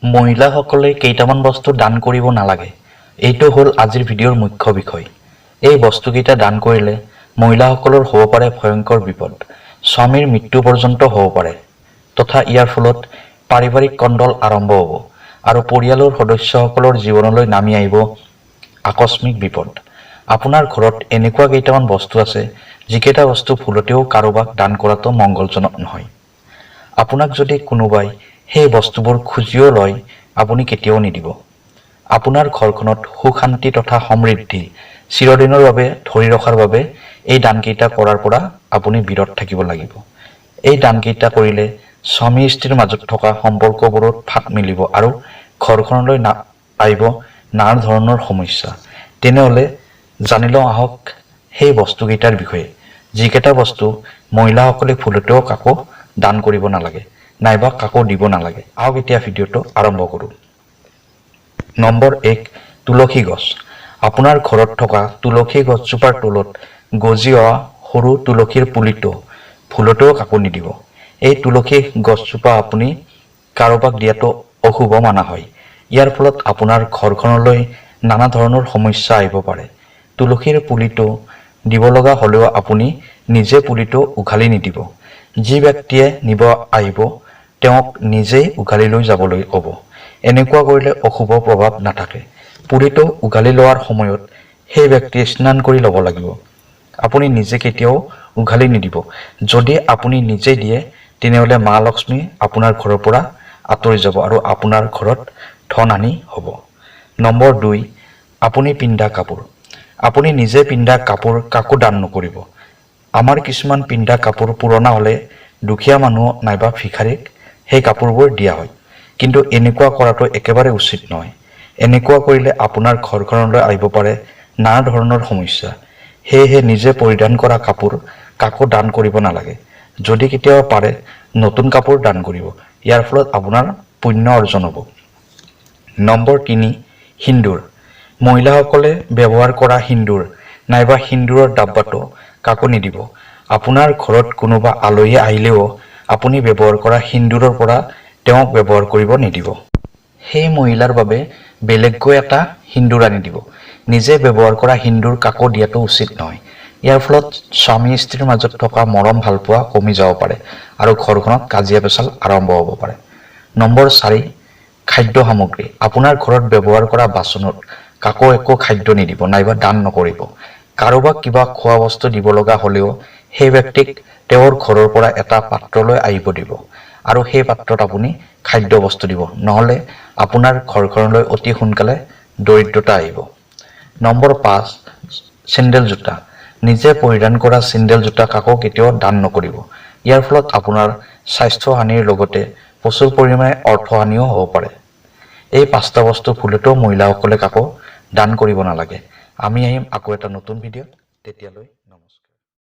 মহিলাসকলে কেইটামান বস্তু দান কৰিব নালাগে। এইটো হ'ল আজিৰ ভিডিঅ'ৰ মুখ্য বিষয়। এই বস্তুকেইটা দান কৰিলে মহিলাসকলৰ হ'ব পাৰে ভয়ংকৰ বিপদ, স্বামীৰ মৃত্যু পৰ্যন্ত হ'ব পাৰে তথা ইয়াৰ ফলত পাৰিবাৰিক কন্দল আৰম্ভ হ'ব আৰু পৰিয়ালৰ সদস্যসকলৰ জীৱনলৈ নামি আহিব আকস্মিক বিপদ। আপোনাৰ ঘৰত এনেকুৱা কেইটামান বস্তু আছে, যিকেইটা বস্তু ভুলতেও কাৰোবাক দান কৰাটো মংগলজনক নহয়। আপোনাক যদি কোনোবাই সেই বস্তুবোৰ খুজিও লয়, আপুনি কেতিয়াও নিদিব। আপোনাৰ ঘৰখনত সুখ, শান্তি তথা সমৃদ্ধি চিৰদিনৰ বাবে ধৰি ৰখাৰ বাবে এই দানকেইটা কৰাৰ পৰা আপুনি বিৰত থাকিব লাগিব। এই দানকেইটা কৰিলে স্বামী স্ত্ৰীৰ মাজত থকা সম্পৰ্কবোৰত ফাট মেলিব আৰু ঘৰখনলৈ আহিব নানা ধৰণৰ সমস্যা। তেনেহ'লে জানি লওঁ আহক সেই বস্তুকেইটাৰ বিষয়ে, যিকেইটা বস্তু মহিলাসকলে ভুলতেও কাকো দান কৰিব নালাগে নাইবা কাকো দিব নালাগে। আহক, এতিয়া ভিডিঅ'টো আৰম্ভ কৰোঁ। নম্বৰ 1, তুলসী গছ। আপোনাৰ ঘৰত থকা তুলসী গছজোপাৰ তলত গজি অহা সৰু তুলসীৰ পুলিটো ভুলতেও কাকো নিদিব। এই তুলসী গছজোপা আপুনি কাৰোবাক দিয়াটো অশুভ মানা হয়। ইয়াৰ ফলত আপোনাৰ ঘৰখনলৈ নানা ধৰণৰ সমস্যা আহিব পাৰে। তুলসীৰ পুলিটো দিব লগা হ'লেও আপুনি নিজে পুলিটো উঘালি নিদিব। যি ব্যক্তিয়ে নিব আহিব, তেওঁক নিজেই উঘালি লৈ যাবলৈ ক'ব। এনেকুৱা কৰিলে অশুভ প্ৰভাৱ নাথাকে। পুলিটো উঘালি লোৱাৰ সময়ত সেই ব্যক্তিয়ে স্নান কৰি ল'ব লাগিব। আপুনি নিজে কেতিয়াও উঘালি নিদিব। যদি আপুনি নিজে দিয়ে, তেনেহ'লে মা লক্ষ্মী আপোনাৰ ঘৰৰ পৰা আঁতৰি যাব আৰু আপোনাৰ ঘৰত ধন হানি হ'ব। নম্বৰ 2, আপুনি পিন্ধা কাপোৰ। আপুনি নিজে পিন্ধা কাপোৰ কাকো দান নকৰিব। আমাৰ কিছুমান পিন্ধা কাপোৰ পুৰণা হ'লে দুখীয়া মানুহ নাইবা ভিখাৰীক সেই কাপোৰবোৰ দিয়া হয়। কিন্তু এনেকুৱা কৰাটো একেবাৰে উচিত নহয়। এনেকুৱা কৰিলে আপোনাৰ ঘৰখনলৈ আহিব পাৰে নানা ধৰণৰ সমস্যা। সেয়েহে নিজে পৰিধান কৰা কাপোৰ কাকো দান কৰিব নালাগে। যদি কেতিয়াবা পাৰে, নতুন কাপোৰ দান কৰিব। ইয়াৰ ফলত আপোনাৰ পুণ্য অৰ্জন হ'ব। নম্বৰ 3, সিন্দুৰ। মহিলাসকলে ব্যৱহাৰ কৰা সিন্দুৰ নাইবা সিন্দুৰৰ ডাব্বাটো কাকো নিদিব। আপোনাৰ ঘৰত কোনোবা আলহী আহিলেও আপুনি ব্যৱহাৰ কৰা সিন্দুৰৰ পৰা তেওঁক ব্যৱহাৰ কৰিব নিদিব। সেই মহিলাৰ বাবে বেলেগকৈ এটা সিন্দুৰ আনি দিব। নিজে ব্যৱহাৰ কৰা সিন্দুৰ কাকো দিয়াটো উচিত নহয়। ইয়াৰ ফলত স্বামী স্ত্ৰীৰ মাজত থকা মৰম ভালপোৱা কমি যাব পাৰে আৰু ঘৰখনত কাজিয়া পেচাল আৰম্ভ হ'ব পাৰে। নম্বৰ 4, খাদ্য সামগ্ৰী। আপোনাৰ ঘৰত ব্যৱহাৰ কৰা বাচনত কাকো একো খাদ্য নিদিব নাইবা দান নকৰিব। কাৰোবাক কিবা খোৱা বস্তু দিব লগা হ'লেও সেই ব্যক্তিক তেওঁৰ ঘৰৰ পৰা এটা পাত্ৰলৈ আহিব দিব আৰু সেই পাত্ৰত আপুনি খাদ্য বস্তু দিব। নহ'লে আপোনাৰ ঘৰখনলৈ অতি সোনকালে দৰিদ্ৰতা আহিব। নম্বৰ 5, চেণ্ডেল জোতা। নিজে পৰিধান কৰা চেণ্ডেল জোতা কাকো কেতিয়াও দান নকৰিব। ইয়াৰ ফলত আপোনাৰ স্বাস্থ্য হানিৰ লগতে প্ৰচুৰ পৰিমাণে অৰ্থ হানিও হ'ব পাৰে। এই পাঁচটা বস্তু ভুলতেও মহিলাসকলে কাকো দান কৰিব নালাগে। আমি আহিম আকৌ এটা নতুন ভিডিঅ'ত। তেতিয়ালৈ